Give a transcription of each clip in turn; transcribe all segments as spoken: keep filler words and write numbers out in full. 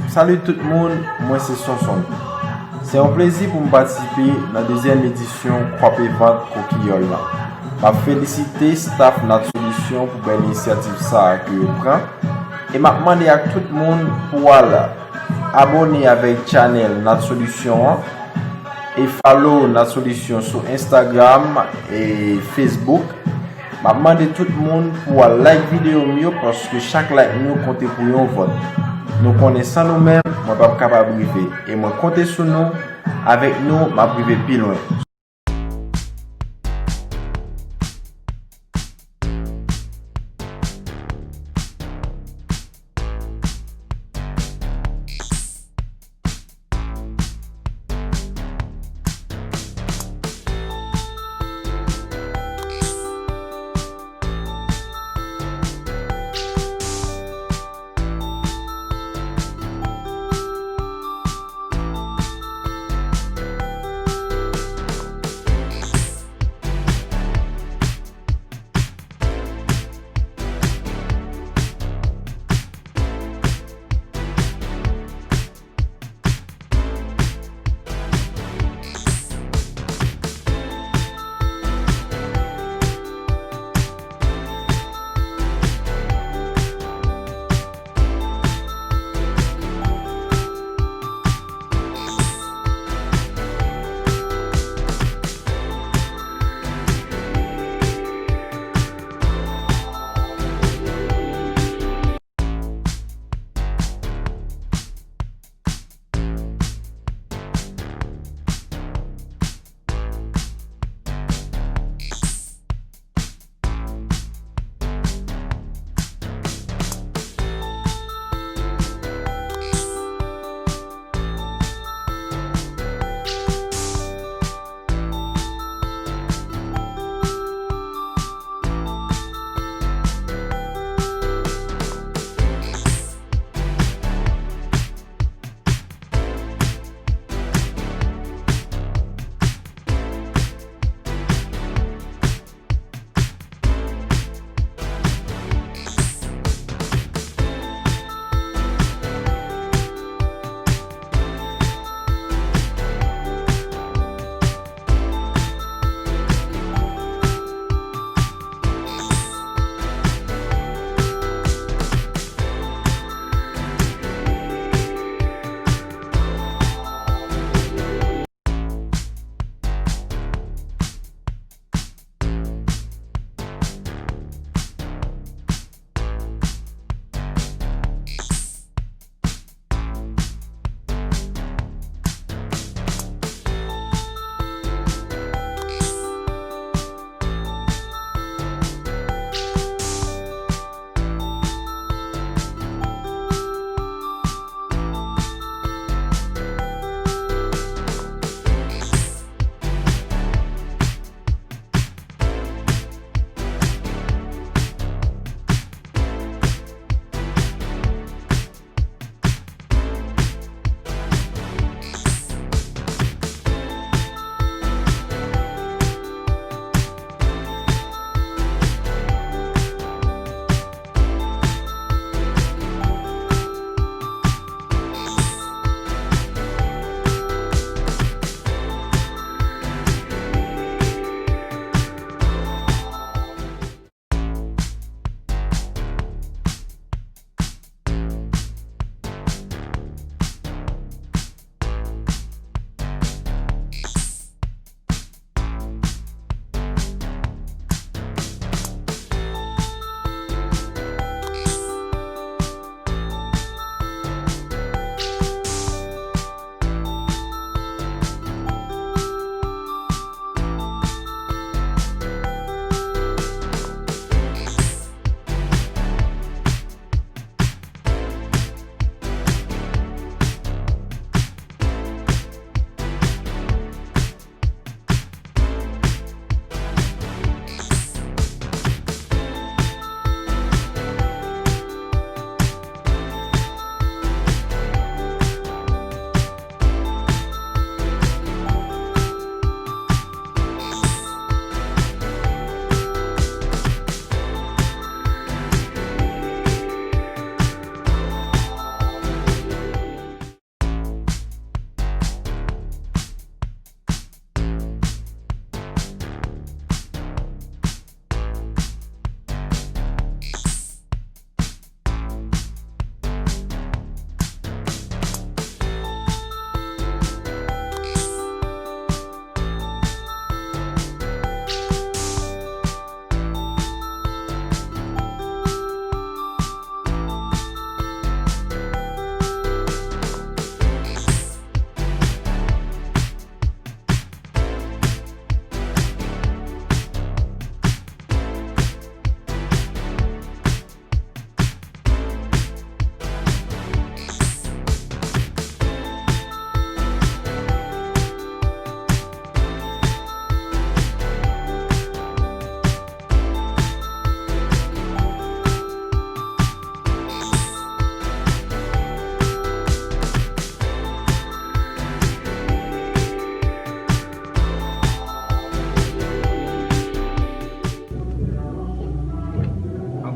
Salut tout moun, mwen se Sonson. Se yon plezi pou m patisipe nan dezyèm edisyon Kwape Vant Kokiyòl la. M ap felisite staff Nat Solution pou bèl inisyativ sa a ke yo pran. E m ap mande ak tout moun pou al abòne avèk channel Nat Solution an e follow Nat Solution sou Instagram e Facebook. M ap mande tout moun pou al like videyo m yo, paske chak like nou yo konte pou yon vòt. Nou konnen san nou menm, mwen p ap kapab rive. E mwen konte sou nou, avèk nou, m ap rive pi lwen.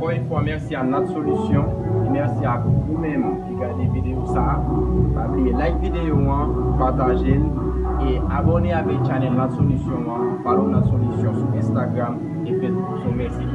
Ankò yon fwa, mèsi a Nat Solution e mèsi ak ou menm ki gade videyo sa a. Pa bliye like videyo an, pataje l e abòne avèk chanèl Nat Solution an. Follow Nat Solution sou Instagram e Facebook. So, mèsi.